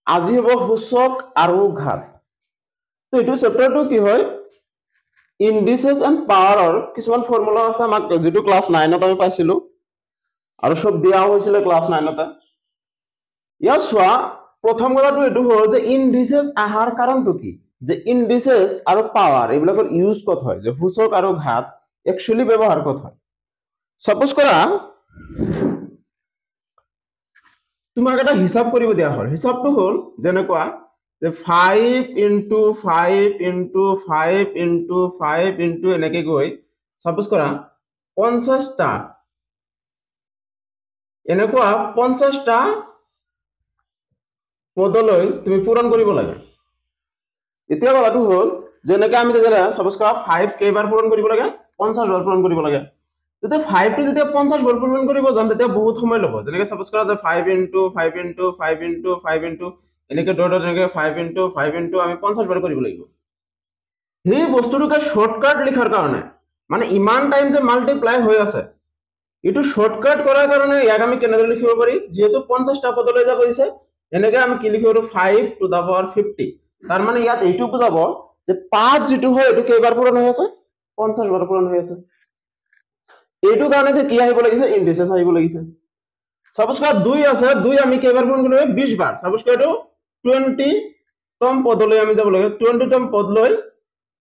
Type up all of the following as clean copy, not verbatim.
আজি হ'ব সূচক আৰু ঘাত। তো এইটো চেপ্টাৰটো কি হয়, ইণ্ডিচেছ এণ্ড পাৱাৰৰ কিছুমান ফৰ্মুলা আছে আমাক, যিটো ক্লাছ 9ত আমি পাইছিলো আৰু চব দিয়াও হৈছিলে ক্লাছ 9তে। ইয়াত চোৱা, প্ৰথম কথাটো এইটো হ'ল যে ইণ্ডিচেছ অহাৰ কাৰণটো কি, যে ইণ্ডিচেছ আৰু পাৱাৰ এইবিলাকৰ ইউজ ক'ত হয়, যে সূচক আৰু ঘাত একচুৱেলি ব্যৱহাৰ ক'ত হয়। চাপ'জ কৰা তোমাক এটা হিচাপ কৰিব দিয়া হ'ল, হিচাপটো হ'ল যেনেকুৱা যে 5 ইন্টু 5 ইন্টু 5 ইন্টু 5 ইন্টু এনেকে গৈ চাপ'জ কৰা 50টা, এনেকুৱা 50টা পদলৈ তুমি পূৰণ কৰিব লাগে। এতিয়া কথাটো হ'ল যেনেকে আমি তেতিয়াহ'লে চাপ'জ কৰা 5 কেইবাৰ পূৰণ কৰিব লাগে, 50 বাৰ পূৰণ কৰিব লাগে। তেতিয়া 5টো যেতিয়া 50 বাৰ পূৰণ কৰিব যাম তেতিয়া বহুত সময় ল'ব। যেনেকে চাপ'জ কৰা যে 5 ইন্টু 5 ইন্টু 5 ইন্টু 5 ইন্টু এনেকে ডট ডট এনেকে 5 ইন্টু 5 ইন্টু আমি 50 বাৰ কৰিব লাগিব। সেই বস্তুটোকে শ্বৰ্টকাট লিখাৰ কাৰণে, মানে ইমান টাইম যে মাল্টিপ্লাই হৈ আছে, এইটো শ্বৰ্টকাট কৰাৰ কাৰণে ইয়াক আমি কেনেদৰে লিখিব পাৰি, যিহেতু 50টা পদলৈ যাব দিছে, এনেকে আমি কি লিখিব পাৰো 5 টু the power 50। তাৰ মানে ইয়াত এইটো বুজাব যে 5 যিটো হয় এইটো কেইবাৰ পূৰণ হৈ আছে, 50 বাৰ পূৰণ হৈ আছে। এইটো কাৰণে যে কি আহিব লাগিছে, ইণ্ডিচেছ আহিব লাগিছে। চাপ'জ কৰা 2 আছে, 2 আমি কেইবাৰ পূৰণ কৰিব লাগে, 20 বাৰ। চাপ'জ কৰা এইটো 20তম পদলৈ আমি যাব লাগে, 20তম পদলৈ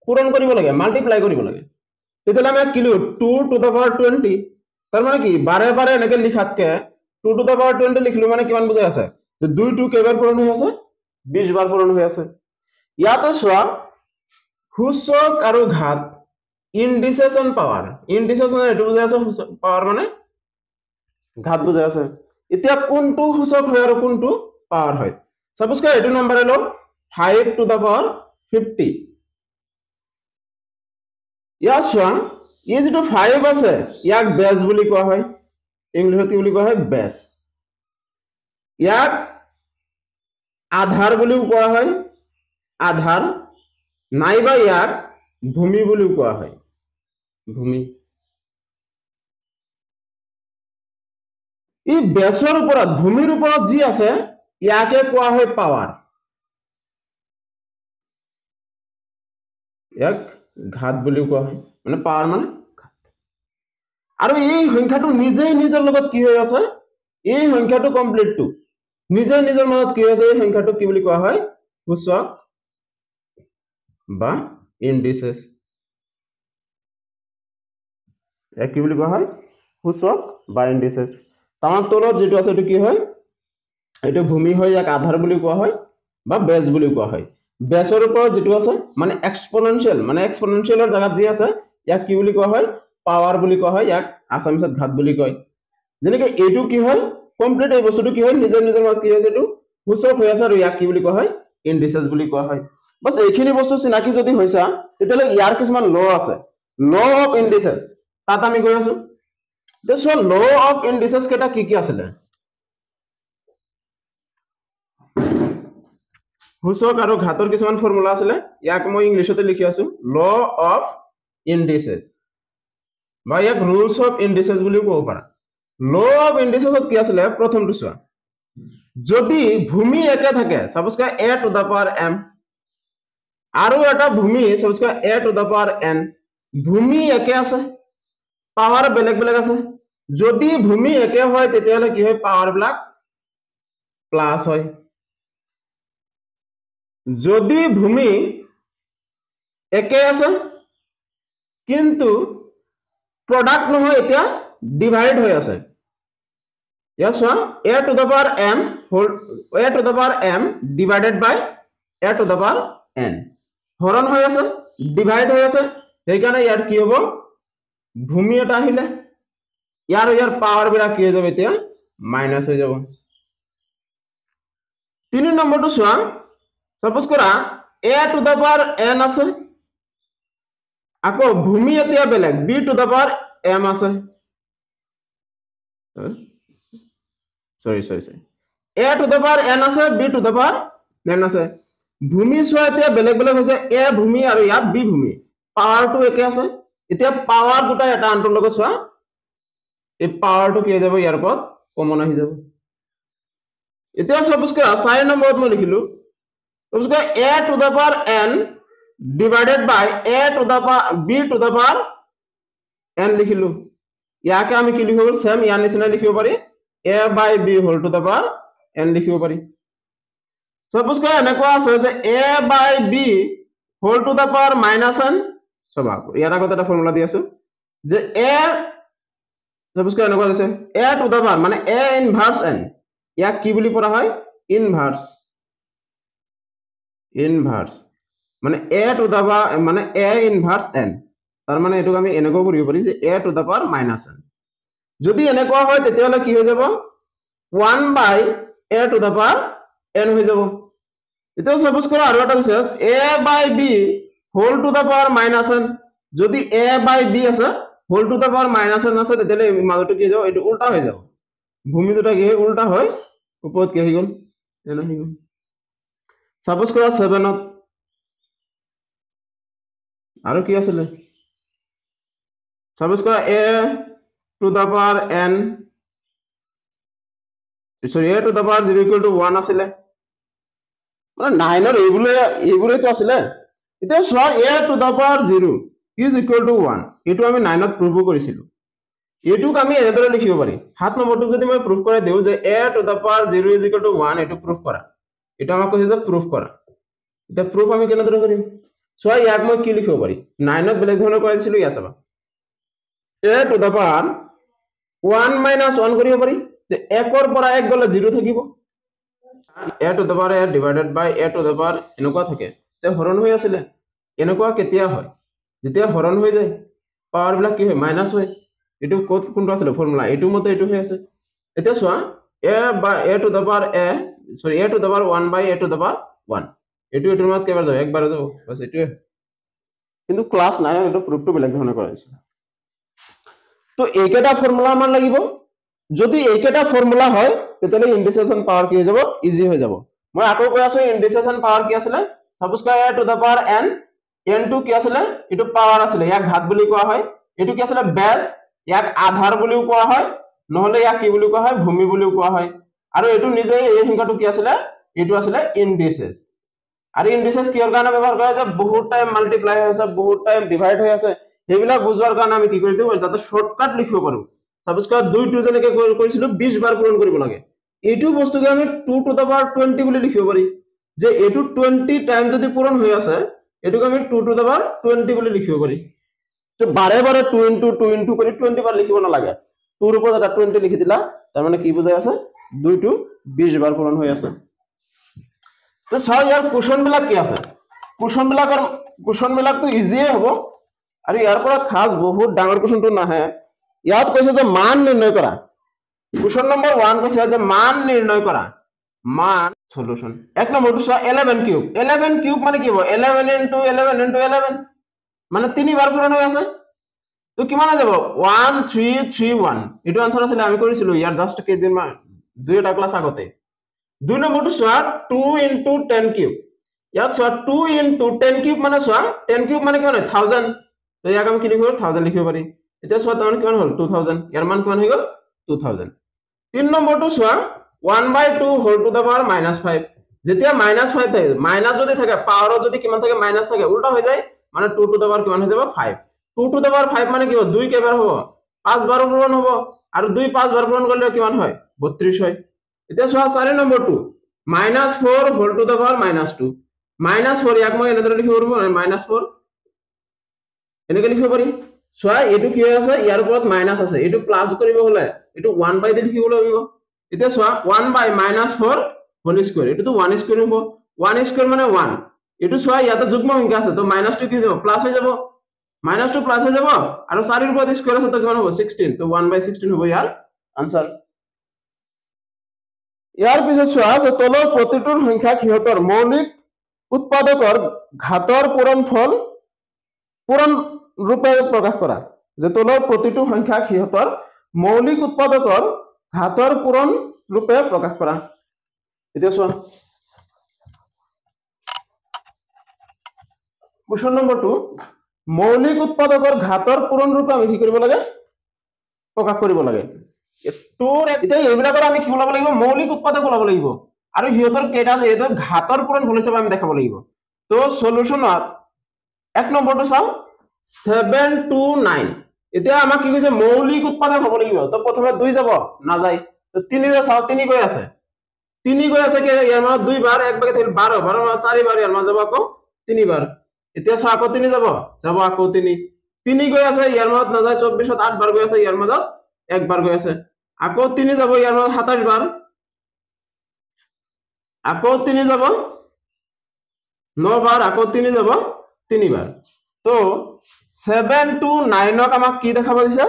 পূৰণ কৰিব লাগে, মাল্টিপ্লাই কৰিব লাগে। তেতিয়াহ'লে আমি কি লিখো, 2 টু the power 20। তাৰ মানে কি, বাৰে বাৰে এনেকে লিখাতকে 2 টু the power 20 লিখিলো মানে কিমান বুজাই আছে, যে 2 2 কেইবাৰ পূৰণ হৈ আছে, 20 বাৰ পূৰণ হৈ আছে। ইয়াতে চোৱা, সূচক আৰু ঘাত, ইণ্ডিচেছ এণ্ড পাৱাৰ। ইণ্ডিচেছ মানে এইটো বুজাই আছে, পাৱাৰ মানে ঘাত বুজাই আছে। এতিয়া কোনটো সূচক হয় আৰু কোনটো পাৱাৰ হয়, চাপ'জ কৰা এইটো নাম্বাৰে লওঁ 5 টু the power 50। ইয়াত চোৱা, এই যিটো 5 আছে ইয়াক বেজ বুলি কোৱা হয়, ইংলিছত কি বুলি কোৱা হয়, বেজ। ইয়াক আধাৰ বুলিও কোৱা হয়, আধাৰ, নাইবা ইয়াক ভূমি বুলিও কোৱা হয়, ভূমি। এই বেছৰ ওপৰত, ভূমিৰ ওপৰত যি আছে ইয়াকে কোৱা হয় পাৱাৰ, ইয়াক ঘাত বুলিও কোৱা হয়, মানে পাৱাৰ মানে ঘাত। আৰু এই সংখ্যাটো নিজেই নিজৰ লগত কি হৈ আছে, এই সংখ্যাটো কমপ্লিটটো নিজে নিজৰ মাজত কি হৈছে, এই সংখ্যাটো কি বুলি কোৱা হয়, সূচক বা ইণ্ডিচেছ। ইয়াক কি বুলি কোৱা হয়, সূচক বা ইণ্ডিচেছ। তাৰ তলত যিটো আছে এইটো কি হয়, এইটো ভূমি হয়, ইয়াক আধাৰ বুলি কোৱা হয় বা বেজ বুলি কোৱা হয়। বেছৰ ওপৰত যিটো আছে মানে এক্সপনেনচিয়েল, মানে এক্সপনেনচিয়েলৰ জাগাত যি আছে ইয়াক কি বুলি কোৱা হয়, পাৱাৰ বুলি কোৱা হয়, ইয়াক আছামিছত ঘাত বুলি কয়। যেনেকে এইটো কি হয়, কমপ্লিট এই বস্তুটো কি হয়, নিজৰ নিজৰ মাজত কি হৈছে, এইটো সূচক হৈ আছে আৰু ইয়াক কি বুলি কোৱা হয়, ইণ্ডিচেছ বুলি কোৱা হয়। বাছ এইখিনি বস্তু চিনাকি যদি হৈছা তেতিয়াহ'লে ইয়াৰ কিছুমান ল আছে, ল অফ ইণ্ডিচেছ, তাত আমি গৈ আছো। চোৱা, ল অফ ইণ্ডিচেছ কেইটা কি কি আছিলে, সূচক আৰু ঘাতৰ কিছুমান ফৰ্মুলা আছিলে, ইয়াক মই ইংলিছতে লিখি আছো, ল অফ ইণ্ডিচেছ বা ইয়াক ৰুলছ অফ ইণ্ডিচেছ বুলিও ক'ব পাৰা। ল অফ ইণ্ডিচেছত কি আছিলে, প্ৰথমটো চোৱা, যদি ভূমি একে থাকে, চাপ'জ কৰা a to the power m আৰু এটা ভূমি চাপ'জ কৰা a to the power n, ভূমি একে আছে, পাৱাৰ বেলেগ বেলেগ আছে। যদি ভূমি একে হয় তেতিয়াহ'লে কি হয়, পাৱাৰ বিলাক প্লাছ হয়। যদি ভূমি একে আছে কিন্তু প্ৰডাক্ট নহয়, এতিয়া ডিভাইড হৈ আছে, ইয়াত চোৱা a to the power m whole a to the power m divided by a to the power n, হৰণ হৈ আছে, ডিভাইড হৈ আছে, সেইকাৰণে ইয়াত কি হ'ব, ভূমি এটা আহিলে ইয়াৰ ইয়াৰ পাৱাৰ বিলাক কি হৈ যাব, এতিয়া মাইনাছ হৈ যাব। 3 নম্বৰটো চোৱা, চাপ'জ কৰা a to the power n আছে, আকৌ ভূমি এতিয়া বেলেগ, b to the power m আছে, sorry sorry sorry, a to the power n আছে, b to the power n আছে। ভূমি চোৱা এতিয়া বেলেগ বেলেগ হৈছে, a ভূমি আৰু ইয়াত b ভূমি, পাৱাৰটো একে আছে। এতিয়া পাৱাৰ দুটা এটা আনটোৰ লগত চোৱা, এই পাৱাৰটো কি হৈ যাব, ইয়াৰ ওপৰত কমন আহি যাব। এতিয়া সাপোজ কৰা 4 নম্বৰত মই লিখিলো, সাপোজ কৰা a to the power n divided by a to the power b to the power n লিখিলো। ইয়াকে আমি কি লিখিব, সেম ইয়াৰ নিচিনা লিখিব পাৰি, a by b whole to the power n লিখিব পাৰি। সাপোজ কৰা এনেকুৱা আছে যে a by b whole to the power minus n। চাবা ইয়াৰ আগত এটা ফৰ্মুলা দি আছো যে a, suppose কৰা এনেকুৱা আছে a to the power মানে a inverse n, ইয়াক কি বুলি পঢ়া হয়, ইনভাৰ্স, ইনভাৰ্স মানে a to the power মানে a inverse n, তাৰ মানে এটোক আমি এনেকুৱা কৰিব পাৰি যে a to the power minus n। যদি এনেকুৱা হয় তেতিয়াহ'লে কি হৈ যাব, 1 by a to the power n হৈ যাব। এতিয়া সাপোজ কৰা আৰু এটা আছে a by b whole to the power minus n। যদি a by b আছে whole to the power minus n আছে, তেতিয়াহ'লে মাজটো কি হৈ যাব, এইটো উল্টা হৈ যাব, ভূমি দুটা কি হয় উল্টা হয় ওপৰত কি হৈ গ'ল, এনে হৈ গ'ল। সাপোজ কৰা 7ত আৰু কি আছিলে, সাপোজ কৰা a to the power n, sorry a to the power 0 equal to 1 আছিলে, মানে 9ৰ এইবোৰেতো আছিলে। এতিয়া চোৱা a to the power 0 is equal to 1, এইটো আমি 9ত প্ৰুভ কৰিছিলো। এইটোক আমি এনেদৰে লিখিব পাৰি, 7 নম্বৰটোক যদি মই প্ৰুভ কৰাই দিওঁ যে a to the power 0 is equal to 1, এইটো প্ৰুভ কৰা, এইটো আমাক কৈছে যে প্ৰুভ কৰা। এতিয়া প্ৰুফ আমি কেনেদৰে কৰিম, চোৱা ইয়াক মই কি লিখিব পাৰি, 9ত বেলেগ ধৰণে কৰাই দিছিলো, ইয়াত চাবা a to the power 1 minus 1 কৰিব পাৰি, যে 1ৰ পৰা 1 গ'লে 0 থাকিব, a to the power a divided by a to the power এনেকুৱা থাকে, তে হৰণ হৈ আছিলে। এনেকুৱা কেতিয়া হয়, যেতিয়া হৰণ হৈ যায় পাৱাৰ বিলাক কি হয় মাইনাস হয়। এইটো ক'ত কোনটো আছিলে ফৰ্মুলা, এইটো মতে এইটো হৈ আছে। এতিয়া চোৱা a by a to the power a, sorry a to the power 1 by a to the power 1, এইটো এইটোৰ মাজত কেইবাৰ যাব, একবাৰ যাব, বাস এইটোৱে। কিন্তু ক্লাছ 9 এইটো প্ৰুফটো বেলেগ ধৰণে কৰাইছে। তো এইকেইটা ফৰ্মুলা আমাৰ লাগিব, যদি এইকেইটা ফৰ্মুলা হয় তেতিয়াহ'লে ইণ্ডিচেছ এণ্ড পাৱাৰ কি হৈ যাব, ইজি হৈ যাব। মই আকৌ কৈ আছো, ইণ্ডিচেছ এণ্ড পাৱাৰ কি আছিলে, সাপোজ কৰা a to the power n, n টো কি আছিলে, এইটো পাৱাৰ আছিলে, ইয়াক ঘাত বুলি কোৱা হয়। এইটো কি আছিলে, বেছ, ইয়াক আধাৰ বুলিও কোৱা হয়, নহলে ইয়াক কি বুলি কোৱা হয়, ভূমি বুলিও কোৱা হয়। আৰু এইটো নিজে এই সংখ্যাটো কি আছিলে, এইটো আছিলে ইণ্ডিচেছ। আৰু ইণ্ডিচেছ কিহৰ কাৰণে ব্যৱহাৰ কৰা যায়, বহুত টাইম মাল্টিপ্লাই হৈ আছে, বহুত টাইম ডিভাইড হৈ আছে, সেইবিলাক বুজোৱাৰ কাৰণে আমি কি কৰি দিওঁ, যাতে শৰ্টকাট লিখিব পাৰো। সাপোজ কৰা 2 যেনেকে কৰিছিলো 20 বাৰ পূৰণ কৰিব লাগে, এইটো বস্তুকে আমি 2 to the power 20 বুলি লিখিব পাৰি, যে এইটো 20 টাইম যদি পূৰণ হৈ আছে, এইটোক আমি 2 to the power 20 বুলি লিখিব পাৰি। তো বাৰে বাৰে 2 into 2 into কৰি 20 বাৰ লিখিব নালাগে, 2 ৰ ওপৰত এটা 20 লিখি দিলা, তাৰ মানে কি বুজাই আছে, 2 টো 20 বাৰ পূৰণ হৈ আছে। তো চাও ইয়াৰ কোৱেশ্চন বিলাক কি আছে, কোৱেশ্চন বিলাকটো ইজিয়ে হ'ব, আৰু ইয়াৰ পৰা খাস বহুত ডাঙৰ কোৱেশ্চনটো নাহে। ইয়াত কৈছে যে মান নিৰ্ণয় কৰা, কোৱেশ্চন নম্বৰ 1 কৈছে যে মান নিৰ্ণয় কৰা, মান সলিউশন। এক নম্বৰটো চোৱা 11 কিউব, 11 কিউব মানে কি হ'ব, 11 into 11 into 11 মানে তিনিবাৰ পূৰণ হৈ আছে, তো কিমান হৈ যাব, 1 3 3 1। এইটো আনসাৰ আছিলে, আমি কৰিছিলো ইয়াৰ জাস্ট কেইদিনমান দুই এটা ক্লাছ আগতে। দুই নম্বৰটো চোৱা 2 into 10 cube, ইয়াত চোৱা 2 into 10 cube মানে চোৱা 10 কিউব মানে কিমান হয়, 1000। তো ইয়াক আমি কি লিখিব, 1000 লিখিব পাৰি। এতিয়া চোৱা তাৰমানে কিমান হ'ল, 2000, ইয়াৰ মান কিমান হৈ গ'ল, 2000। তিন নম্বৰটো চোৱা 1 by 2 whole to the power minus 5, যেতিয়া মাইনাস 5 থাকে, মাইনাস যদি থাকে পাৱাৰত যদি কিমান থাকে মাইনাস থাকে, উল্টা হৈ যায়, মানে 2 to the power কিমান হৈ যাব, 5। 2 to the power 5 মানে কি হ'ব, 2 কেইবাৰ হ'ব, 5 বাৰ পূৰণ হ'ব, আৰু 2 5 বাৰ পূৰণ কৰিলে কিমান হয়, 32 হয়। এতিয়া চোৱা চাৰি নম্বৰটো minus 4 whole to the power minus 2, minus 4 ইয়াক মই এনেদৰে লিখিব পাৰো, মাইনাস 4 এনেকৈ লিখিব পাৰি। চোৱা এইটো কি হৈ আছে, ইয়াৰ ওপৰত মাইনাস আছে, এইটো প্লাস কৰিব হলে এইটো 1 by দি লিখিব লাগিব। এতিয়া চোৱা 1 by minus 4 whole square, এইটোতো 1 স্কয়াৰ হ'ব, 1 স্কয়াৰ মানে 1। এইটো চোৱা ইয়াতে যুগ্ম সংখ্যা আছে, তো মাইনাস 2 কি হৈ যাব, প্লাস হৈ যাব, মাইনাস 2 প্লাস হৈ যাব, আৰু 4 ৰ ওপৰত স্কয়াৰ আছে, তো কিমান হ'ব, 16, তো 1 by 16 হ'ব ইয়াৰ আনসাৰ। ইয়াৰ পিছত চোৱা যে তলৰ প্ৰতিটোৰ সংখ্যা সিহঁতৰ মৌলিক উৎপাদকৰ ঘাতৰ পূৰণফল পূৰণ ৰূপে প্ৰকাশ কৰা, যে তলৰ প্ৰতিটো সংখ্যা সিহঁতৰ মৌলিক উৎপাদকৰ ঘাতৰ পূৰণ ৰূপে প্ৰকাশ কৰা। এতিয়া চোৱা কুৱেশ্যন নম্বৰ 2, মৌলিক উৎপাদকৰ ঘাতৰ পূৰণ ৰূপে আমি কি কৰিব লাগে, প্ৰকাশ কৰিব লাগে। এতিয়া এইবিলাকৰ আমি কি ওলাব লাগিব, মৌলিক উৎপাদক ওলাব লাগিব। আৰু সিহঁতৰ কেইটা আছে এইটো ঘাতৰ পূৰণফল হিচাপে আমি দেখাব লাগিব। তো সলিউশনত এক নম্বৰটো চাওঁ 7 2 9। এতিয়া আমাক কি কৈছে মৌলিক উৎপাদক হ'ব লাগিব। তো প্ৰথমে 2 যাব নাযায়, তো 3 চাওঁ 3 গৈ আছে, 3 গৈ আছে ইয়াৰ মাজত 2 বাৰ, এক বাকি থাকিল 12, 12 মাজত 4 বাৰ, ইয়াৰ মাজত যাব আকৌ 3 বাৰ। এতিয়া চাওঁ আকৌ 3 যাব, যাব আকৌ 3, 3 গৈ আছে ইয়াৰ মাজত নাযায়, 24ত 8 বাৰ গৈ আছে, ইয়াৰ মাজত 1 বাৰ গৈ আছে। আকৌ 3 যাব ইয়াৰ মাজত 27 বাৰ, আকৌ 3 যাব 9 বাৰ, আকৌ 3 যাব 3 বাৰ। তো 7 2 9 আমাক কি দেখাব দিছে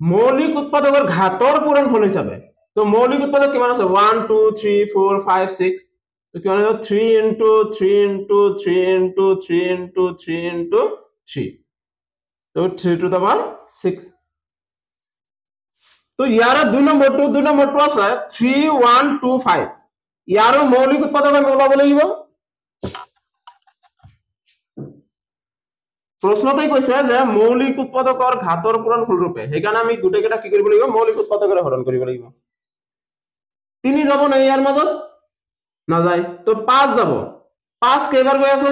মৌলিক উৎপাদকৰ ঘাতৰ পূৰণফল হিচাপে। তো মৌলিক উৎপাদক কিমান আছে 1 2 3 4 5 6, তো কিমান হ'ব 3 into 3 into 3 into 3 into 3 into 3, তো 3 টু the power 6। তো ইয়াৰ দুই নম্বৰটো আছে 3 1 2 5, ইয়াৰো মৌলিক উৎপাদক আমি ওলাব লাগিব। প্ৰশ্নতেই কৈছে যে মৌলিক উৎপাদকৰ ঘাতৰ পূৰণফল ৰূপে, সেইকাৰণে আমি গোটেইকেইটা কি কৰিব লাগিব মৌলিক উৎপাদকৰে হৰণ কৰিব লাগিব। 3 যাব নে ইয়াৰ মাজত নাযায়, তো 5 যাব, 5 কেইবাৰ গৈ আছে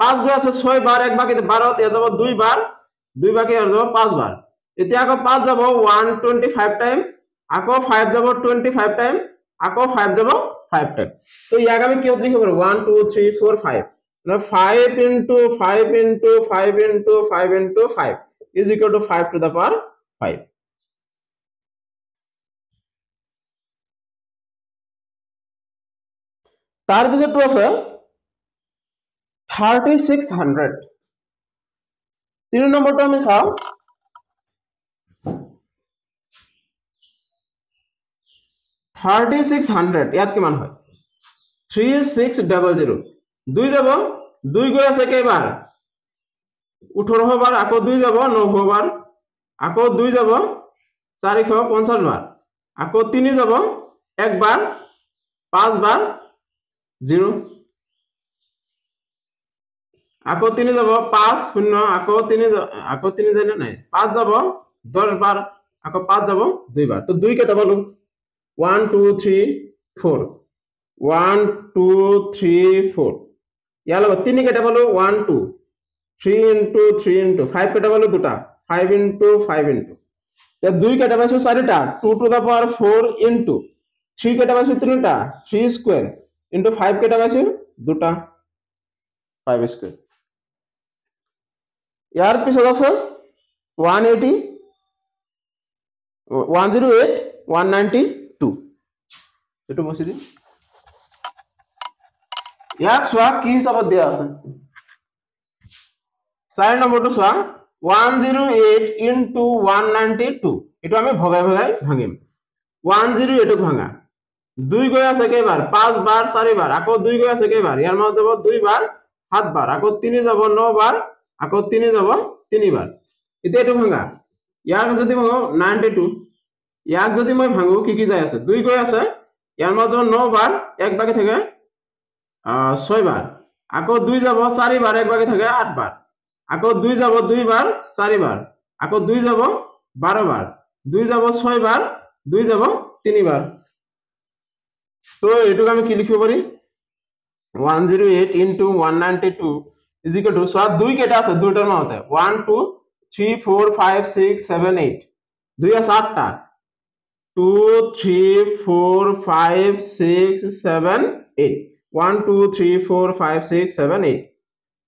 5 গৈ আছে 6 বাৰ, এক বাকি 12, ইয়াত যাব 2 বাৰ, 2 বাকি ইয়াত যাব 5 বাৰ। এতিয়া আকৌ 5 যাব 125 টাইম, আকৌ 5 যাব 25 টাইম, আকৌ 5 যাব 5 টাইম। তো ইয়াক আমি কিহত লিখিব পাৰো 1 2 3 4 5, 5 into 5 into 5 into 5 into 5 is equal to 5 to the power 5। তাৰ পিছতটো আছে 3600। তিনি নম্বৰটো আমি চাওঁ 3600, ইয়াত কিমান হয় 3600, 2 যাব, 2 গৈ আছে কেইবাৰ 18 বাৰ, আকৌ 2 যাব 9 বাৰ, আকৌ 2 যাব 450 বাৰ, আকৌ 3 যাব 1 বাৰ, 5 বাৰ 0, আকৌ 3 যাব 5 0, আকৌ 3, আকৌ 3 যায় না নাই 5 যাব 10 বাৰ, আকৌ 5 যাব 2 বাৰ। তো 2 কেইটা পালো 1 2 3 4, 1 2 3 4, ইয়াৰ লগত 3 কেইটা পালো 1 2 3 ইন্টু 3 ইন্টু 5 কেইটা পালো দুটা 5 ইন্টু 5 ইন্টু, 2 কেইটা পাইছো চাৰিটা 2 টু the power 4 into 3 কেইটা পাইছো তিনিটা 3 স্কয়াৰ ইন্টু 5 কেইটা পাইছো দুটা 5 স্কয়াৰ। ইয়াৰ পিছত আছে 180 108 192, এইটো বসি দিম। ইয়াক চোৱা কি হিচাপত দিয়া আছে 4 নম্বৰটো চোৱা 108 ইন্টু 192, এইটো আমি ভগাই ভগাই ভাঙিম। 108 ভাঙা 2 গৈ আছে কেইবাৰ 5 বাৰ 4 বাৰ, আকৌ 2 গৈ আছে কেইবাৰ ইয়াৰ মাজত যাব 2 বাৰ 7 বাৰ, আকৌ 3 যাব 9 বাৰ, আকৌ 3 যাব 3 বাৰ। এতিয়া এইটো ভাঙা, ইয়াক যদি ভাঙো 92, ইয়াক যদি মই ভাঙো কি কি যায় আছে 2 গৈ আছে ইয়াৰ মাজত 9 বাৰ, এক বাকি থাকে 6 বাৰ, আকৌ 2 যাব 4 বাৰ, এক বাকি থাকে 8 বাৰ, আকৌ 2 যাব 2 বাৰ 4 বাৰ, আকৌ 2 যাব 12 বাৰ, 2 যাব 6 বাৰ, 2 যাব 3 বাৰ। তো এইটোক আমি কি লিখিব পাৰি 108 ইন্টু 192 is equal to, চোৱা 2 কেইটা আছে দুইটাৰ মাজতে 1 2 3 4 5 6 7 8, 2 আছে 8টা 2 3 4 5 6 7 8, 1 2 3 4 5 6 7 8,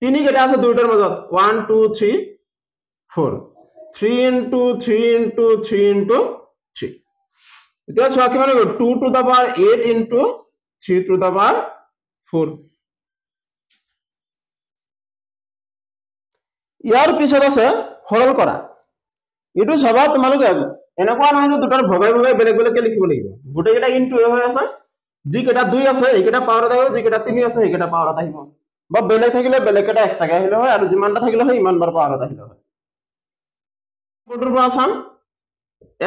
3 কেইটা আছে দুইটাৰ মাজত 1 2 3 4, 3 ইন্টু 3 ইন্টু 3 ইন্টু 3। এতিয়া চোৱা কিমান হৈ গ'ল 2 to the power 8 into 3 to the power 4। ইয়াৰ পিছত আছে সৰল কৰা। এইটো চাবা তোমালোকে এনেকুৱা নহয় যে দুটাৰ ভগাই ভগাই বেলেগ বেলেগকে লিখিব লাগিব, গোটেইকেইটা ইনটু এ হৈ আছে, যিকেইটা 2 আছে এইকেইটা পাৱাৰত আহিব, যিকেইটা 3 আছে সেইকেইটা পাৱাৰত আহিব, বা বেলেগ থাকিলে বেলেগ কেইটা এক্সট্ৰাকে আহিলে হয়, আৰু যিমানটা থাকিলে হয় ইমান বাৰ পাৱাৰত আহিলে হয়। নম্বৰটোৰ পৰা চাম,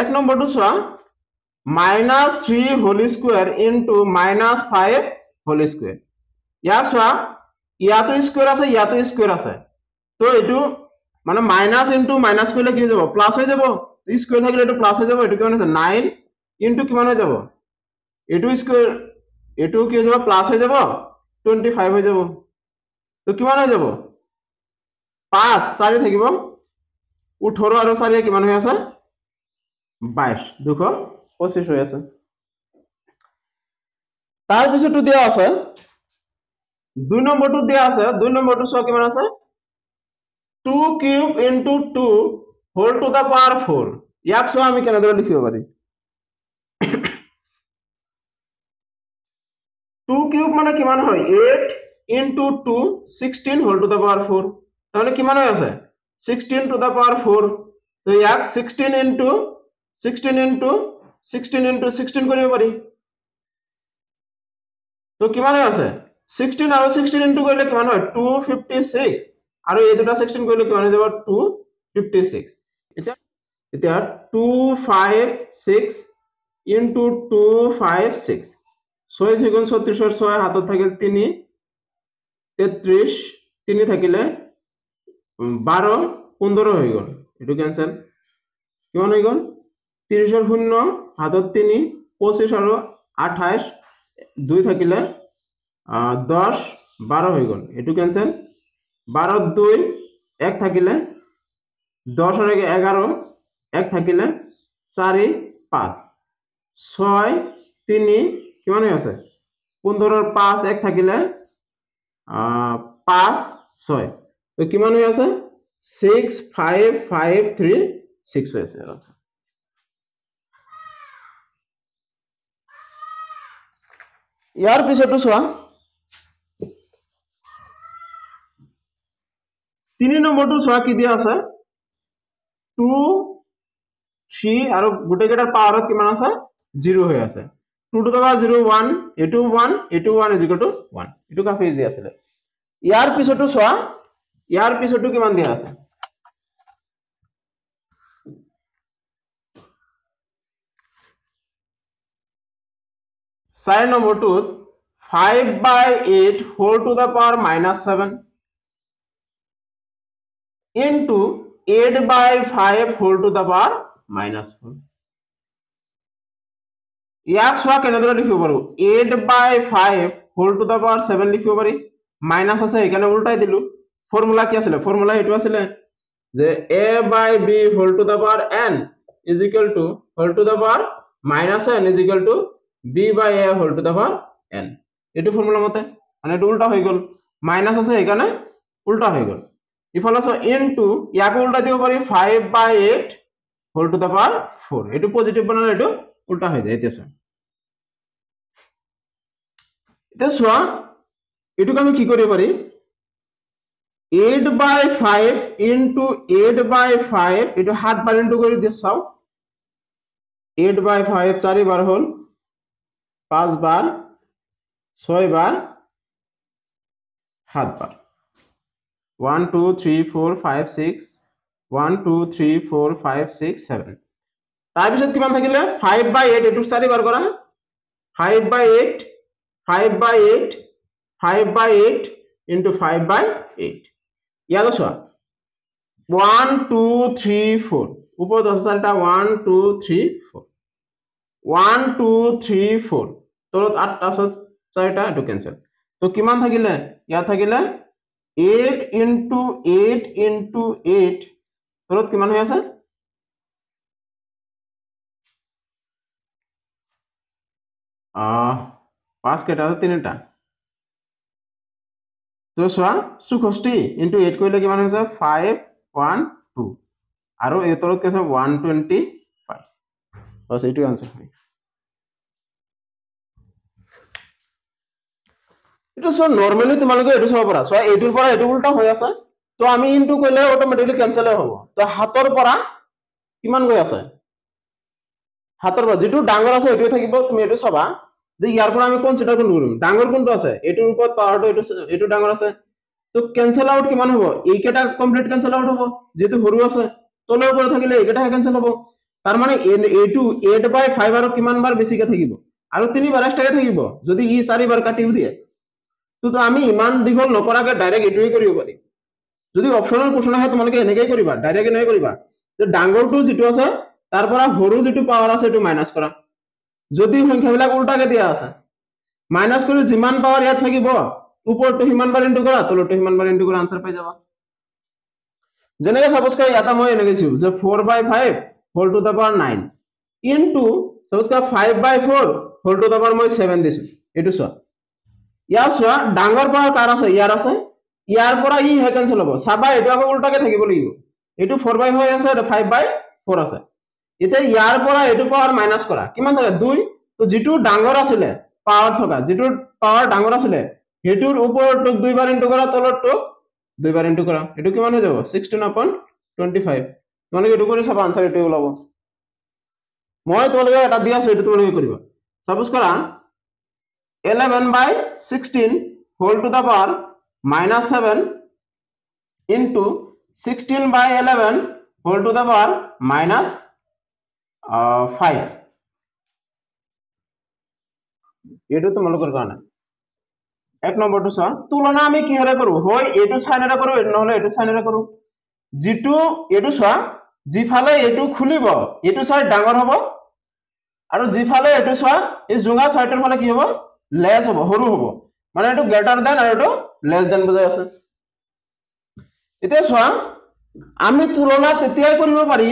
এক নম্বৰটো চোৱা minus 3 whole square into minus 5 whole square। ইয়াক চোৱা ইয়াতো স্কয়াৰ আছে ইয়াতো স্কয়াৰ আছে, তো এইটো মানে মাইনাস ইনটু মাইনাস কৰিলে কি হৈ যাব প্লাস হৈ যাব, স্কয়াৰ থাকিলে এইটো প্লাস হৈ যাব, এইটো কিমান হৈছে 9 ইনটু কিমান হৈ যাব এইটো স্কোৱাৰ এইটো কি হৈ যাব প্লাছ হৈ যাব 25 হৈ যাব। তো কিমান হৈ যাব 5 4 থাকিব 18 আৰু 4 কিমান হৈ আছে 22 225 হৈ আছে। তাৰ পিছটো দিয়া আছে 2 নম্বৰটো দিয়া আছে 2 নম্বৰটো চোৱা কিমান আছে 2 cube into 2 whole to the power 4। ইয়াক চোৱা আমি কেনেদৰে লিখিব পাৰি 2 কিউব মানে কিমান হয় 8 into 2 16 whole to the power 4 তাহলে কিমান হৈ আছে 16 to the power 4। তো ইয়াক 16 into 16 into 16 into 16 কৰিব পাৰি। তো কিমান হৈ আছে 16 আৰু 16 into কৰিলে কিমান হয় 256 আৰু এই দুটা 16 কৰিলে কিমান হৈ যাব 256। এতিয়া 256 into 256 6 6 36 ৰ 6 হাতত থাকিল 3 33 3 থাকিলে 12 15 হৈ গ'ল এটো ক্যান্সেল কিমান হৈ গ'ল 30 ৰ 0 হাতত 3 25 আৰু 28 2 থাকিলে 10 12 হৈ গ'ল এটো ক্যান্সেল 12 2 1 থাকিলে 10 আৰু 11 1 থাকিলে 4 5 6 3 কিমান হৈ আছে 15 ৰ 5 1 থাকিলে 5 6 তো কিমান হৈ আছে 6 5 5 3 6 হৈ আছে। ইয়াৰ পিছতো চোৱা 3 নম্বৰটো চোৱা কি দিয়া আছে 2 3 আৰু গোটেইকেইটাৰ পাৱাৰত কিমান আছে 0 হৈ আছে 2 to the power 0 1 এইটো 1 এইটো 1 is equal to 1 এইটো কাফি ইজি আছিল। ইয়াৰ পিছতো চোৱা ইয়াৰ পিছতো কিমান দিয়া আছে চাৰি নম্বৰটোত 5 by 8 whole to the power minus 7 into 8 by 5 whole to the power minus 4। ইয়াক চোৱা কেনেদৰে লিখিব পাৰো 8 by 5 whole to the power 7 লিখিব পাৰি মাইনাস আছে এখানে উল্টাই দিলো। ফৰ্মুলা কি আছিল ফৰ্মুলা এইটো আছিল যে a by b whole to the power n is equal to whole to the power minus n is equal to b by a whole to the power n। এইটো ফৰ্মুলা মতে মানে এইটো উল্টা হৈ গ'ল মাইনাস আছে এখানে উল্টা হৈ গ'ল। ইফালে চোৱা ইনটু ইয়াকো উল্টা দিব পাৰি 5 by 8 whole to the power 4 এইটো পজিটিভ বনালে এইটো উল্টা হৈ যায়। এতিয়া চোৱা এইটোক আমি কি কৰিব পাৰি 8 by 5 into 8 by 5 এইটো 7 বাৰ ইনটু কৰি দিয়ে চাও 8 by 5 4 বাৰ হ'ল 5 বাৰ 6 বাৰ 7 বাৰ 1 2 3 4 5 6 1 2 3 4 5 6 7 তাৰ পিছত কিমান থাকিলে 5 by 8 এইটো 4 বাৰ কৰা 5 by 8 5 by 8 5 by 8 into 5 by 8 ইয়াতে চোৱা 1 2 3 4 ওপৰত আছে চাৰিটা 1 2 3 4 1 2 3 4 তলত আঠটা আছে চাৰিটা এইটো কেনসেল। তো কিমান থাকিলে ইয়াত থাকিলে 8 into 8 into 8 তলত কিমান হৈ আছে 5 কেইটা আছে তিনিটা। তো চোৱা 64 into 8 কৰিলে কিমান হৈছে 5 1 2 আৰু এই তলত কি আছে 125 বাস এইটো আনসাৰ হয়। এইটো চোৱা নৰমেলি তোমালোকে এইটো চাব পাৰা চোৱা এইটোৰ পৰা এইটো উল্টা হৈ আছে তো আমি ইনটু কৰিলে অটোমেটিকলি কেনসেল হ'ব। তো হাতৰ পৰা কিমান গৈ আছে হাতৰ পৰা যিটো ডাঙৰ আছে এইটোৱে থাকিব। তুমি এইটো চাবা যে ইয়াৰ পৰা আমি কনসিডাৰ কোনটো কৰিম ডাঙৰ কোনটো আছে এইটোৰ ওপৰত পাৱাৰটো এইটো এইটো ডাঙৰ আছে তো কেনসেল আউট কিমান হ'ব এইকেইটা কমপ্লিট কেনসেল আউট হ'ব যেহেতু সৰু আছে তলৰ পৰা থাকিলে এইকেইটা কেনসেল হ'ব। তাৰ মানে এইটো 8 by 5 আৰু কিমান বাৰ বেছিকে থাকিব আৰু 3 বাৰ এক্সট্ৰাকে থাকিব যদি ই 4 বাৰ কাটিও দিয়ে। তো আমি ইমান দীঘল নকৰাকে ডাইৰেক্ট এইটোৱে কৰিব পাৰি। যদি অপচনেল কোৱেশ্চন আহে তোমালোকে এনেকৈ কৰিবা ডাইৰেক্ট এনেকৈ কৰিবা যে ডাঙৰটো যিটো আছে তাৰ পৰা সৰু যিটো পাৱাৰ আছে এইটো মাইনাস কৰা যদি সংখ্যাবিলাক উল্টাকে দিয়া আছে, মাইনাছ কৰি যিমান পাৱাৰ ইয়াত থাকিব ওপৰটো সিমান বাৰ ইনটু কৰা, তলৰটো সিমান বাৰ ইনটু কৰা, আনসাৰ পাই যাবা। যেনেকে সাপোজ কৰা ইয়াতে মই এনেকে দিছো যে 4 by 5 whole to the power 9 into suppose কৰা 5 by 4 whole to the power মই 7 দিছো। এইটো চোৱা, ইয়াৰ চোৱা ডাঙৰ পাৱাৰ কাৰ আছে, ইয়াৰ আছে, ইয়াৰ পৰা ই হে কেনসেল হ'ব। চাবা এইটো আকৌ উল্টাকে থাকিব লাগিব, এইটো 4 by 5 আছে, এইটো 5 by 4 আছে। এতিয়া ইয়াৰ পৰা এইটো পাৱাৰ মাইনাছ কৰা কিমান থাকে 2, তো যিটো ডাঙৰ আছিলে পাৱাৰ থকা, যিটো পাৱাৰ ডাঙৰ আছিলে সেইটোৰ ওপৰটোক দুইবাৰ ইনটু কৰা, তলৰটোক দুইবাৰ ইনটু কৰা, এইটো কিমান হৈ যাব 16/25। তোমালোকে এইটো কৰি চাবা, আনসাৰ এইটোৱে ওলাব। মই তোমালোকে এটা দি আছো, এইটো তোমালোকে কৰিবা। সাপোজ কৰা 11 by 16 whole to the power minus 7 into 16 by 11 whole to the power minus 5। এইটো তোমালোকৰ কাৰণে এক নম্বৰটো চোৱা। তুলনা আমি কিহেৰে কৰো, হয় এইটো চাইনেৰে কৰো, নহলে এইটো চাইনেৰে কৰো। যিটো এইটো চোৱা, যিফালে এইটো খুলিব এইটো চাইড ডাঙৰ হ'ব, আৰু যিফালে এইটো চোৱা এই জোঙা চাইডৰ ফালে কি হ'ব, লেছ হ'ব, সৰু হ'ব। মানে এইটো গ্ৰেটাৰ দেন আৰু এইটো লেছ দেন বুজাই আছে। এতিয়া চোৱা আমি তুলনা তেতিয়াই কৰিব পাৰি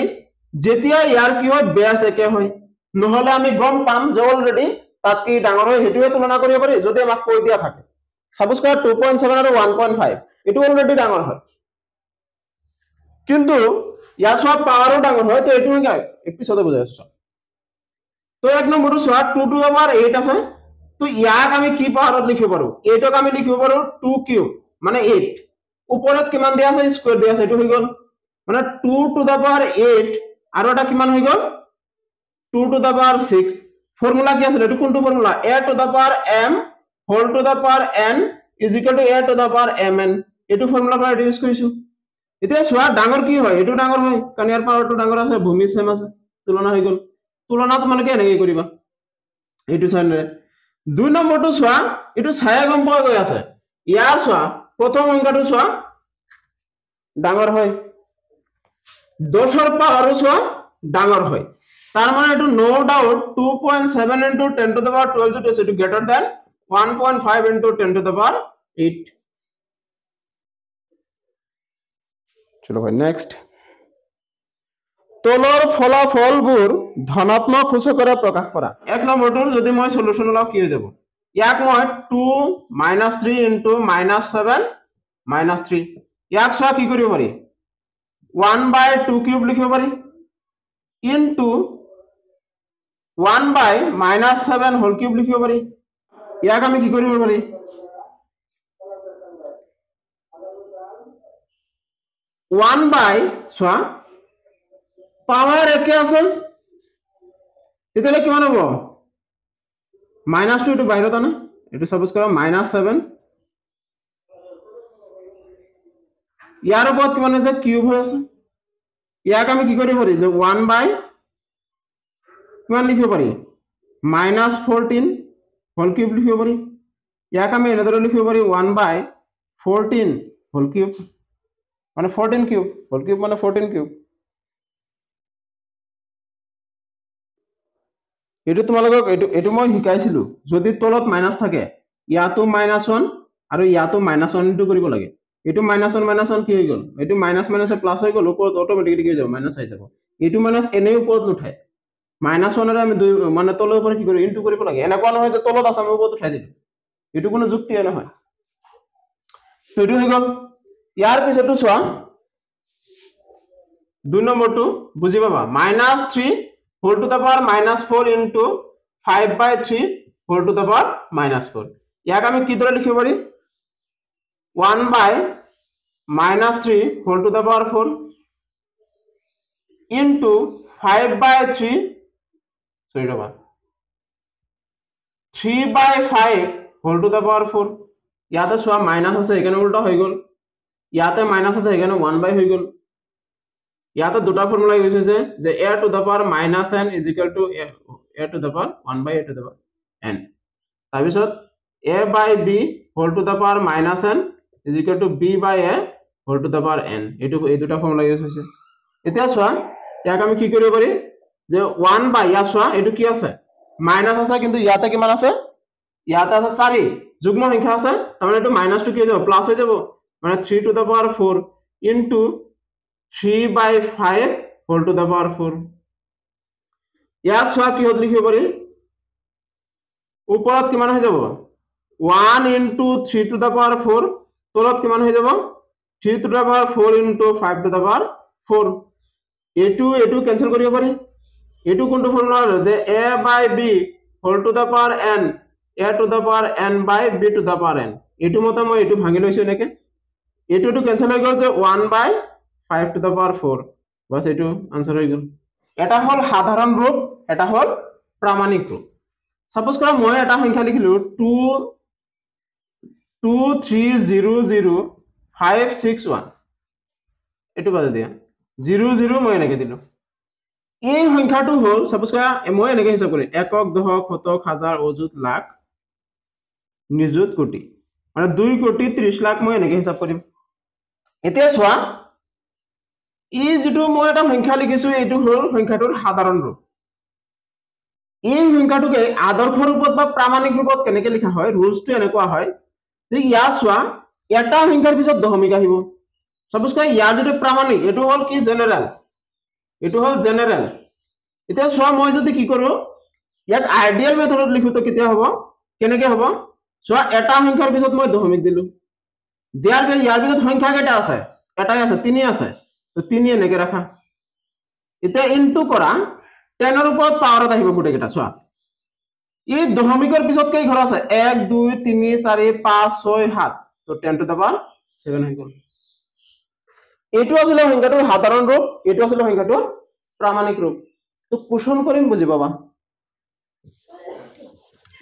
যেতিয়া ইয়াৰ কি হয় বেছ একে হয়, নহলে আমি গম পাম যে অলৰেডি তাতকৈ ডাঙৰ হয়, সেইটোৱে তুলনা কৰিব পাৰি যদি আমাক কৈ দিয়া থাকে। সাপোজ কৰা 2.7 আৰু 1.5, এইটো অলৰেডি ডাঙৰ হয়, কিন্তু ইয়াৰ চোৱা পাৱাৰো ডাঙৰ হয়, তো এইটো পিছতে বুজাই আছো। তো এক নম্বৰটো চোৱা 2 to the power 8 আছে, তো ইয়াক আমি কি পাৱাৰত লিখিব পাৰো, এইটোক আমি লিখিব পাৰো 2 কিউব মানে 8, ওপৰত কিমান দিয়া আছে স্কয়াৰ দিয়া আছে, এইটো হৈ গ'ল মানে 2 to the power 8, আৰু এটা কিমান হৈ গ'ল 2 to the power 6। Formula কি আছিল, এইটো কোনটো formula, a to the power m whole to the power n is equal to a to the power mn, এইটো ফৰ্মুলা পৰা ইউজ কৰিছো। এতিয়া চোৱা ডাঙৰ কি হয়, এইটো ডাঙৰ হয় কাৰণ ইয়াৰ পাৱাৰটো ডাঙৰ আছে, ভূমি সেম আছে, তুলনা হৈ গ'ল। তুলনা তোমালোকে এনেকৈ কৰিবা এইটো চাইনেৰে। দুই নম্বৰটো চোৱা, এইটো চাই গম পোৱা গৈ আছে, ইয়াৰ চোৱা প্ৰথম সংখ্যাটো চোৱা ডাঙৰ হয়, 10ৰ পাৱাৰো চোৱা ডাঙৰ হয়, তাৰ মানে এইটো no doubt 2.7 into 10 to the power 12 যিটো আছে এইটো greater than 1.5 into 10 to the power 8। চলো ভাই নেক্সট, তলৰ ফলাফলবোৰ ধনাত্মক সূচকেৰে প্ৰকাশ কৰা। এক নম্বৰটোৰ যদি মই সলিউশন ওলাও কি হৈ যাব, ইয়াক মই 2 minus 3 into minus 7 minus 3, ইয়াক চোৱা কি কৰিব পাৰি 1 by 2 cube লিখিব পাৰি into 1 by minus 7 whole cube লিখিব পাৰি। ইয়াক আমি কি কৰিব পাৰি 1 by চোৱা পাৱাৰ একে আছে, তেতিয়াহ'লে কিমান হ'ব মাইনাছ 2, এইটো বাহিৰত আনা, এইটো সাপোজ কৰা মাইনাছ 7, ইয়াৰ ওপৰত কিমান হৈছে কিউব হৈ আছে। ইয়াক আমি কি কৰিব পাৰি যে 1 by কিমান লিখিব পাৰি মাইনাছ 14 হোল কিউব লিখিব পাৰি। ইয়াক আমি এনেদৰে লিখিব পাৰি 1 by 14 whole cube মানে 14 কিউব, হোল কিউব মানে 14 কিউব। এইটো তোমালোকক এইটো মই শিকাইছিলো, যদি তলত মাইনাছ থাকে ইয়াতো মাইনাছ 1 আৰু ইয়াতো মাইনাছ 1 ইনটু কৰিব লাগে। এইটো মাইনাছ 1 মাইনাছ 1 কি হৈ গ'ল, এইটো মাইনাছ মাইনাছে প্লাছ হৈ গ'ল, ওপৰত অটোমেটিকেলি কি হৈ যাব মাইনাছ আহি যাব। এইটো মাইনাছ এনেই ওপৰত নুঠায়, মাইনাছ 1ৰে আমি দুই মানে তলৰ ওপৰত কি কৰোঁ ইনটু কৰিব লাগে। এনেকুৱা নহয় যে তলত আছে আমি ওপৰত উঠাই দিলো, এইটো কোনো যুক্তিয়ে নহয়। তো এইটো হৈ গ'ল। ইয়াৰ পিছতো চোৱা দুই নম্বৰটো বুজি পাবা, minus 3 whole to the power minus 4 into 5 by 3 whole to the power minus 4। ইয়াক আমি কিদৰে লিখিব পাৰি 1 by minus 3 whole to the power 4 into 5 by 3, sorry ৰবা 3 by 5 whole to the power 4। ইয়াতে চোৱা মাইনাছ আছে সেইকাৰণে উল্টা হৈ গ'ল, ইয়াতে মাইনাছ আছে সেইকাৰণে 1 by হৈ গ'ল। ইয়াতে দুটা ফৰ্মুলা ইউজ হৈছে যে a to the power minus n is equal to a to the power 1 by a to the power n, তাৰপিছত a by b whole to the power minus n is equal to b by a whole to the power n, এইটো এই দুটা formula use হৈছে। এতিয়া চোৱা ইয়াক আমি কি কৰিব পাৰি যে 1 by ইয়াত চোৱা এইটো কি আছে মাইনাছ আছে কিন্তু ইয়াতে কিমান আছে, ইয়াতে আছে 4, যুগ্ম সংখ্যা আছে, তাৰমানে এইটো মাইনাছটো কি হৈ যাব, প্লাছ হৈ যাব, মানে 3 to the power 4 into 3 by 5 whole to the power 4। ইয়াত চোৱা কিহত লিখিব পাৰি, ওপৰত কিমান হৈ যাব 1 into 3 to the power 4, তলত কিমান হৈ যাব 3 to the power 4 into 5 to the power 4। এইটো এইটো কেনচেল কৰিব পাৰি। এইটো কোনটো ফৰ্মুলা যে a by b whole to the power n, a to the power n by b to the power n। এইটো মতে মই এইটো ভাঙি লৈছো এনেকে, এইটো এইটো কেনচেল হৈ গ'ল যে 1 by 5 to the power 4, বাস এইটো আনসাৰ হৈ গ'ল। এটা হ'ল সাধাৰণ ৰূপ, এটা হ'ল প্ৰামাণিক ৰূপ। সাপোজ কৰা মই এটা সংখ্যা লিখিলো 2 2 3 0 0 5 6 1, এইটো বাদে দিয়া 0 0 মই এনেকে দিলো। এই সংখ্যাটো হ'ল সাপোজ কৰা মই এনেকে হিচাপ কৰিম, একক, দশক, শতক, হাজাৰ, অযুত, লাখ, নিযুত, কোটি, মানে 2 কোটি 30 লাখ মই এনেকে হিচাপ কৰিম। এতিয়া চোৱা এই যিটো মই এটা সংখ্যা লিখিছো এইটো হ'ল সংখ্যাটোৰ সাধাৰণ ৰূপ। এই সংখ্যাটোকে আদৰ্শ ৰূপত বা প্ৰামাণিক ৰূপত কেনেকে লিখা হয়, ৰুলছটো এনেকুৱা হয় যে ইয়াত চোৱা এটা সংখ্যাৰ পিছত দশমিক আহিব। সাপোজ কৰা ইয়াৰ যিটো প্ৰামাণিক এইটো হ'ল কি জেনেৰেল, এইটো হ'ল জেনেৰেল। এতিয়া চোৱা মই যদি কি কৰো ইয়াক আইডিয়েল মেথডত লিখো তো কেতিয়া হ'ব, কেনেকে হ'ব, চোৱা এটা সংখ্যাৰ পিছত মই দশমিক দিলো, দিয়াৰ পিছত ইয়াৰ পিছত সংখ্যা কেইটা আছে, এটাই আছে, 3 আছে, তো 3 এনেকে ৰাখা। এতিয়া ইনটু কৰা 10ৰ ওপৰত পাৱাৰত আহিব গোটেইকেইটা। চোৱা এই দশমিকৰ পিছত কেই ঘৰ আছে, 1 2 3 4 5 6 7, তো 10 টু the power 7 হৈ গ'ল। এইটো আছিলে সংখ্যাটোৰ সাধাৰণ ৰূপ, এইটো আছিলে সংখ্যাটোৰ প্ৰামাণিক ৰূপ। তো কুৱেশ্যন কৰিম বুজি পাবা।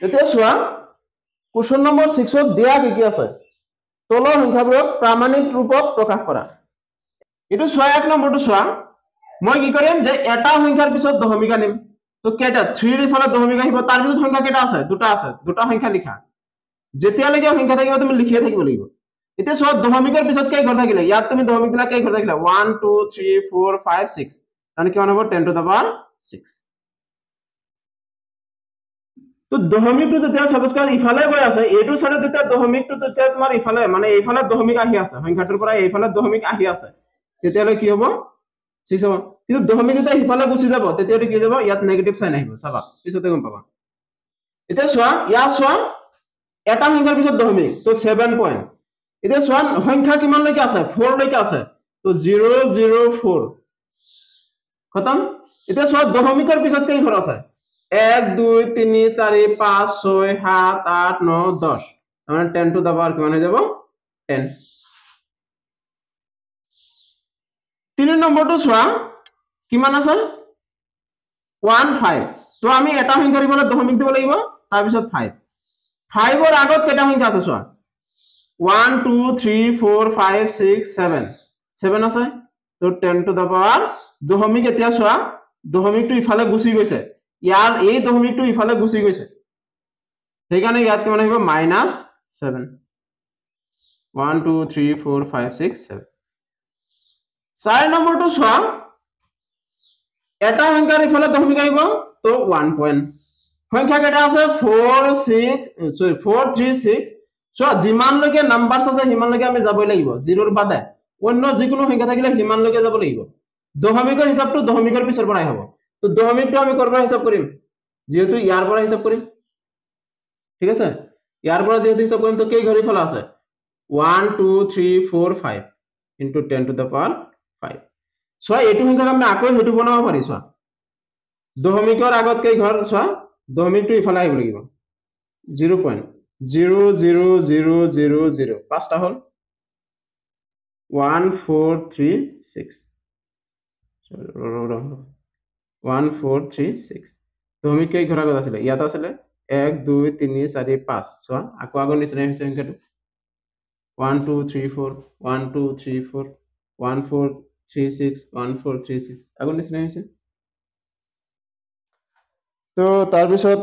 এতিয়া চোৱা কুৱেশ্যন নম্বৰ 6ত দিয়া কি কি আছে, তলৰ সংখ্যাবোৰক প্ৰামাণিক ৰূপত প্ৰকাশ কৰা। এইটো চোৱা 1 নম্বৰটো চোৱা, মই কি কৰিম যে এটা সংখ্যাৰ পিছত দশমিক আনিম, তো কেইটা 3 ইফালে দশমিক আহিব, তাৰ পিছত সংখ্যা কেইটা আছে, দুটা আছে, দুটা সংখ্যা লিখা। যেতিয়ালৈকে সংখ্যা থাকিব তুমি লিখিয়ে থাকিব লাগিব। এতিয়া চোৱা দশমিকৰ পিছত কেই ঘৰ থাকিলে, ইয়াত তুমি দশমিক দিলা কেই ঘৰ থাকিলে 1 2 3 4 5 6, তাৰমানে কিমান হ'ব 10 টু the power 6। তো দশমিকটো যেতিয়া সাপোজ কৰা ইফালে গৈ আছে, এইটো চাইডত যেতিয়া দশমিকটো যেতিয়া তোমাৰ ইফালে মানে এইফালে দশমিক আহি আছে, সংখ্যাটোৰ পৰা এইফালে দশমিক আহি আছে, তেতিয়াহ'লে কি হ'ব 6 হ'ব। কিন্তু দশমিক যেতিয়া সিফালে গুচি যাব তেতিয়াহ'লে কি যাব, ইয়াত নেগেটিভ চাইন আহিব, চাবা পিছতে গম পাবা। এতিয়া চোৱা ইয়াত চোৱা এটা সংখ্যাৰ পিছত দশমিক, তো 7 পইণ্ট। এতিয়া চোৱা সংখ্যা কিমানলৈকে আছে, 4 লৈকে আছে, তো 0 0 4 খতম। এতিয়া চোৱা দশমিকৰ পিছত কেই ঘৰ আছে, 1 2 3 4 5 6 7 8 9 10, তাৰমানে 10 টু the power কিমান হৈ যাব 10। 3 নম্বৰটো চোৱা কিমান আছে 1 5, তো আমি এটা সংখ্যা দিবলৈ দশমিক দিব লাগিব, তাৰপিছত 5। 5ৰ আগত কেইটা সংখ্যা আছে চোৱা 1 2 3 4 5 6 7, 7 আছে, তো 10 টু the power দশমিক। এতিয়া চোৱা দশমিকটো ইফালে গুচি গৈছে, ইয়াৰ এই দশমিকটো ইফালে গুচি গৈছে, সেইকাৰণে ইয়াত কিমান আহিব মাইনাছ 7, 1 2 3 4 5 6 7। 4 নম্বৰটো চোৱা এটা সংখ্যাৰ ইফালে দশমিক আহিব, তো 1 পইণ্ট। সংখ্যা কেইটা আছে 4 6 সৰি 4 3 6। চোৱা যিমানলৈকে নাম্বাৰছ আছে সিমানলৈকে আমি যাবই লাগিব, জিৰ'ৰ বাদে অন্য যিকোনো সংখ্যা থাকিলে সিমানলৈকে যাব লাগিব। দশমিকৰ হিচাপটো দশমিকৰ পিছৰ পৰাই হ'ব, তো দশমিকটো আমি ক'ৰ পৰা হিচাপ কৰিম, যিহেতু ইয়াৰ পৰা হিচাপ কৰিম, ঠিক আছে, ইয়াৰ পৰা যিহেতু হিচাপ কৰিম, তো কেই ঘৰ ইফালে আছে 1 2 3 4 5 ইনটু 10 টু the power 5। চোৱা এইটো সংখ্যাক আমি আকৌ সেইটো বনাব পাৰি। চোৱা দশমিকৰ আগত কেই ঘৰ, চোৱা দশমিকটো ইফালে আহিব লাগিব, 0.00000, পাঁচটা হ'ল 1 4 3 6, 1 4 3 6। দশমিক কেই ঘৰ আগত আছিলে, ইয়াত আছিলে 1 2 3 4 5। চোৱা আকৌ আগৰ নিচিনাই হৈছে সংখ্যাটো 1 2 3 4 1 2 3 4 1 4 3 6 1 4 3 6, আগৰ নিচিনাই হৈছে। তো তাৰপিছত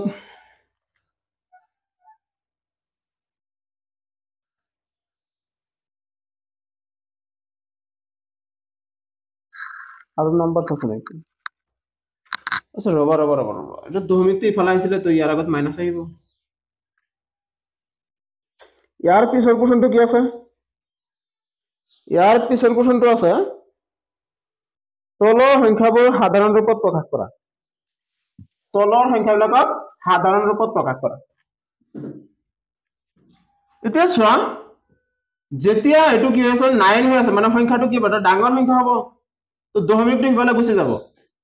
আৰু নাম্বাৰ আছে নাকি? আচ্ছা ৰবা ৰবা ৰবা ৰবা, এইটো দশমিকটো ইফালে আহিছিলে, তো ইয়াৰ আগত মাইনাছ আহিব। ইয়াৰ পিছৰ কুৱেশ্যনটো কি আছে? ইয়াৰ পিছৰ কুৱেশ্যনটো আছে তলৰ সংখ্যাবোৰ সাধাৰণ ৰূপত প্ৰকাশ কৰা। তলৰ সংখ্যাবিলাকক সাধাৰণ ৰূপত প্ৰকাশ কৰা। এতিয়া চোৱা, যেতিয়া এইটো কি হৈ আছে, 9 হৈ আছে, মানে সংখ্যাটো কি হ'ব, এটা ডাঙৰ সংখ্যা হ'ব, তো দশমিকটো সিফালে গুচি যাব।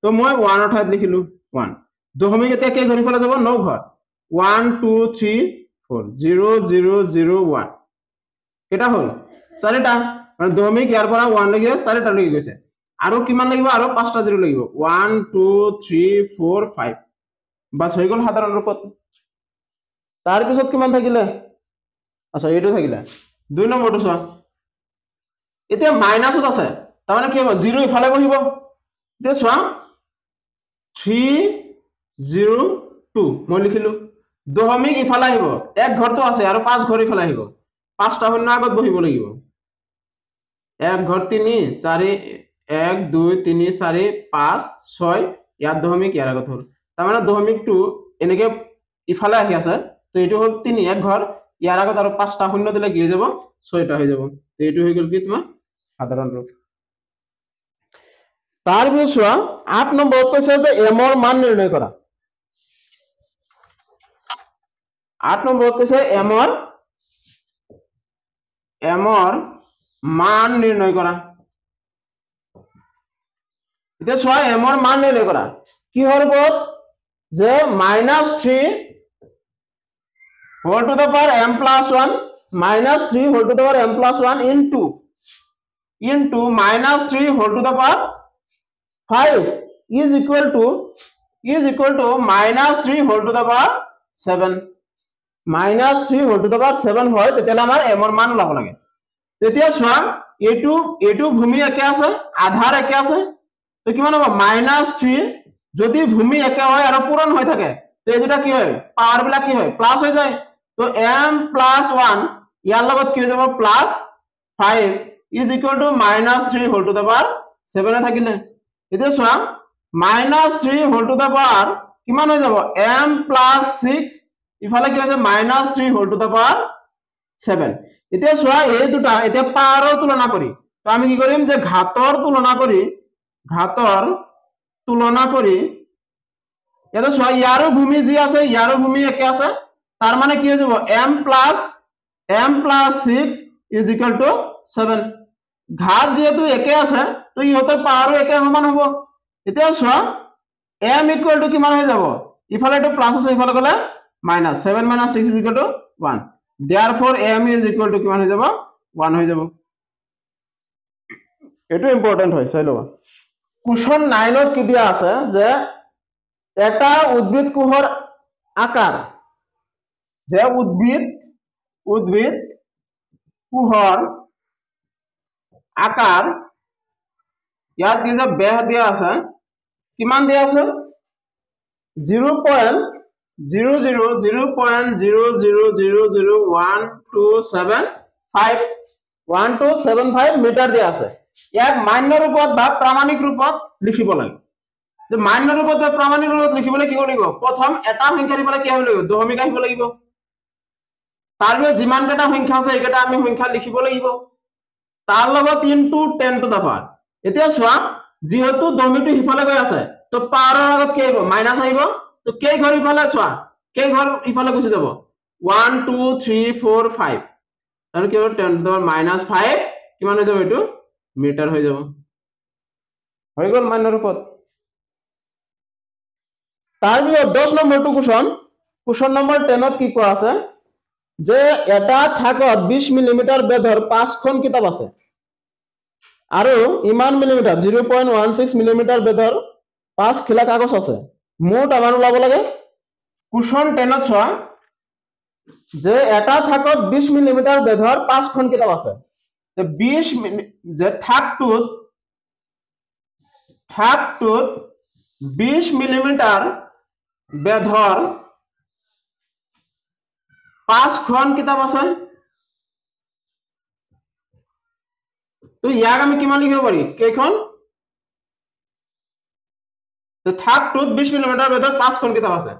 তো মই 1ৰ ঠাইত লিখিলো 1। দশমিক এতিয়া কেই ঘৰ ইফালে যাব? 9 ঘৰ। 1 2 3 4 0 0 0 1। কেইটা হ'ল? চাৰিটা। মানে দশমিক ইয়াৰ পৰা 1 লৈকে চাৰিটা লাগি গৈছে। আৰু কিমান লাগিব? আৰু 5টা জিৰ' লাগিব। 1 2 3 4 5। বাছ হৈ গ'ল সাধাৰণ ৰূপত। তাৰপিছত কিমান থাকিলে? আচ্ছা এইটো থাকিলে। 2 নম্বৰটো চোৱা, এতিয়া মাইনাছত আছে, তাৰমানে কি হ'ব? জিৰ' ইফালে বহিব। এতিয়া চোৱা 3 0 2 মই লিখিলো, দশমিক ইফালে আহিব, এক ঘৰটো আছে আৰু 5 ঘৰ ইফালে আহিব, 5টা শূন্য আগত বহিব লাগিব। 1 ঘৰ 3 4 1 2 3 4 5 6, ইয়াত দশমিক ইয়াৰ আগত হ'ল, তাৰমানে দশমিকটো এনেকে ইফালে আহি আছে, তো এইটো হ'ল 3 এক ঘৰ, ইয়াৰ আগত আৰু 5টা শূন্য দিলে কি হৈ যাব? 6টা হৈ যাব। তো এইটো হৈ গ'ল কি তোমাৰ সাধাৰণ ৰূপ। তাৰপিছত চোৱা 8 নম্বৰত কৈছে যে এম ৰ মান নিৰ্ণয় কৰা। 8 নম্বৰত কৈছে এম ৰ মান নিৰ্ণয় কৰা। এতিয়া চোৱা এম ৰ মান নিৰ্ণয় কৰা কিহৰ ওপৰত? যে -3 whole to the power m plus 1 -3 whole to the power m plus 1 into -3 whole to the power 5 is equal to -3 whole to the power 7। -3 whole to the power 7 হয়, তেতিয়াহ'লে আমাৰ m ৰ মান ওলাব লাগে। তেতিয়া চোৱা এইটো ভূমি একে আছে, আধাৰ একে আছে, তো কিমান হ'ব? -3। যদি ভূমি একে হয় আৰু পূৰণ হৈ থাকে, তো এই দুটা কি হয়? পাৱাৰ বিলাক কি হয়? প্লাছ হৈ যায়। তো m plus 1 ইয়াৰ লগত কি হৈ যাব? Plus 5 is equal to -3 whole to the power 7 এ থাকিলে। এতিয়া চোৱা -3 whole to the power কিমান হৈ যাব? m plus 6, ইফালে কি হৈছে? -3 whole to the power 7। এতিয়া চোৱা এই দুটা এতিয়া পাৱাৰৰ তুলনা কৰি, তো আমি কি কৰিম যে ঘাতৰ তুলনা কৰি ইয়াতে চোৱা ইয়াৰো ভূমি যি আছে ইয়াৰো ভূমি একে আছে, তাৰ মানে কি হৈ যাব? m plus 6 is equal to 7। ঘাত যিহেতু একে আছে, তো ইহঁতৰ পাৱাৰো একে সমান হ'ব। এতিয়া চোৱা m equal to কিমান হৈ যাব? ইফালে এইটো প্লাছ আছে, ইফালে গ'লে minus, 7 minus 6 is equal to 1। Therefore m is equal to কিমান হৈ যাব? 1 হৈ যাব। এইটো ইম্পৰ্টেণ্ট হয়, চাই ল'বা। কুৱেশ্যন 9ত কি দিয়া আছে যে এটা উদ্ভিদ কোষৰ আকাৰ, যে উদ্ভিদ কোষৰ আকাৰ, ইয়াত কি যে বেহ দিয়া আছে, কিমান দিয়া আছে? 0.000.0001275 1275 মিটাৰ দিয়া আছে। ইয়াক মান্য ৰূপত বা প্ৰামাণিক ৰূপত লিখিব লাগে। যে মান্য ৰূপত বা প্ৰামাণিক ৰূপত লিখিবলৈ কি কৰিব লাগিব? প্ৰথম এটা সংখ্যা দিব লাগে, কি আহিব লাগিব? দশমিক আহিব লাগিব। তাৰপিছত যিমান কেইটা সংখ্যা আছে এইকেইটা আমি সংখ্যা লিখিব লাগিব, তাৰ লগত ইনটু 10 টু the power. এতিয়া চোৱা যিহেতু দশমিকটো সিফালে গৈ আছে, তো পাৱাৰৰ আগত কি আহিব? মাইনাছ আহিব। তো কেই ঘৰ ইফালে চোৱা, কেই ঘৰ ইফালে গুচি যাব? 1 2 3 4 5। আৰু কি হ'ব? 10 টু the power -5 কিমান হৈ যাব? এইটো মিটাৰ হৈ যাব। হৈ গ'ল মান্য ৰূপত। তাৰপিছত 10 নম্বৰটো কুৱেশ্যন, কুৱেশ্যন নম্বৰ 10ত কি কোৱা আছে যে এটা থাকত 20 মিলিমিটাৰ বেধৰ 5খন কিতাপ আছে আৰু ইমান মিলিমিটাৰ 0.16 মিলিমিটাৰ বেধৰ 5 খিলা কাগজ আছে, মুঠ আমাৰ ওলাব লাগে। কুৱেশ্যন 10ত চোৱা যে এটা থাকত 20 মিলিমিটাৰ বেধৰ 5খন কিতাপ আছে, 20 যে থাকটোত 20 মিলিমিটাৰ বেধৰ 5খন কিতাপ আছে, তো ইয়াক আমি কিমান লিখিব পাৰি? কেইখন? থাকটোত 20 মিলিমিটাৰ বেধৰ 5খন কিতাপ আছে।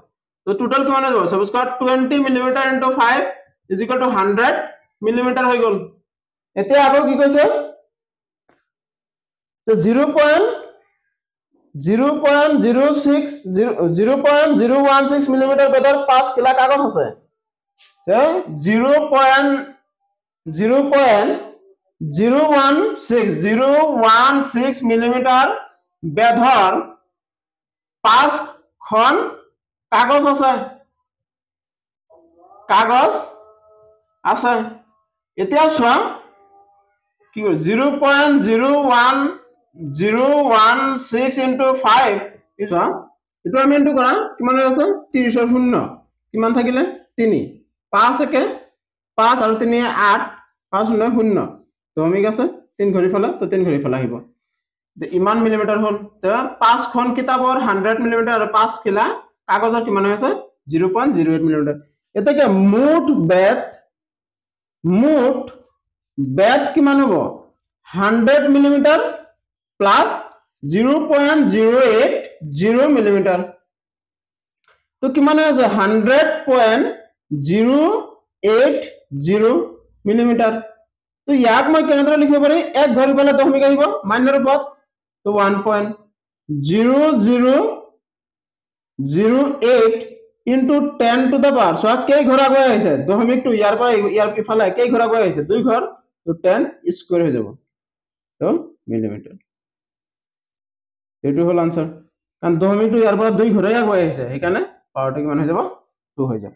তো টোটেল কিমান হৈ যাব? সাপোজ কৰা 20 millimetre into 5 is equal to 100 millimetre হৈ গ'ল। এতিয়া আকৌ কি কৈছে? 0.0.060 0.016 মিলিমিটাৰ বেধৰ 5 কিলা কাগজ আছে। 0.0.016 মিলিমিটাৰ বেধৰ 5খন কাগজ আছে, কাগজ আছে। এতিয়া চোৱা কি 0.01016 ইন্টু 5, চোৱা এইটো আমি ইন্টু কৰা কিমান হৈ আছে? 30ৰ শূন্য কিমান থাকিলে? 3, 5 একে 5 আৰু 3 8, 5 0 0, দশমিক আছে 3 ঘৰ ইফালে, তো 3 ঘৰ ইফালে আহিব। ইমান মিলিমিটাৰ হ'ল। 5খন কিতাপৰ 100 মিলিমিটাৰ আৰু 5 কিলা কাগজৰ কিমান হৈ আছে? 0.08 মিলিমিটাৰ। এতিয়া মুঠ বেধ, মুঠ বেধ কিমান হ'ব? 100 মিলিমিটাৰ প্লাছ 0.080 মিলিমিটাৰ। তো কিমান হৈ আছে? 100.080 মিলিমিটাৰ। তো ইয়াক মই কেনেদৰে লিখিব পাৰিম? এক ঘৰ ইফালে দশমিক আহিব মান্য ৰূপত, তো 1.0008 ইন্টু 10 টু the power, চোৱা কেই ঘৰ আগুৱাই আহিছে দশমিকটো ইয়াৰ পৰা ইয়াৰ ইফালে কেই ঘৰ আগুৱাই আহিছে? 2 ঘৰ, তো 10 স্কোয়াৰ হৈ যাব, তো মিলিমিটাৰ। এইটো হ'ল আনসাৰ, কাৰণ দশমিকটো ইয়াৰ পৰা 2 ঘৰে আগুৱাই আহিছে, সেইকাৰণে পাৱাৰটো কিমান হৈ যাব? 2 হৈ যাব।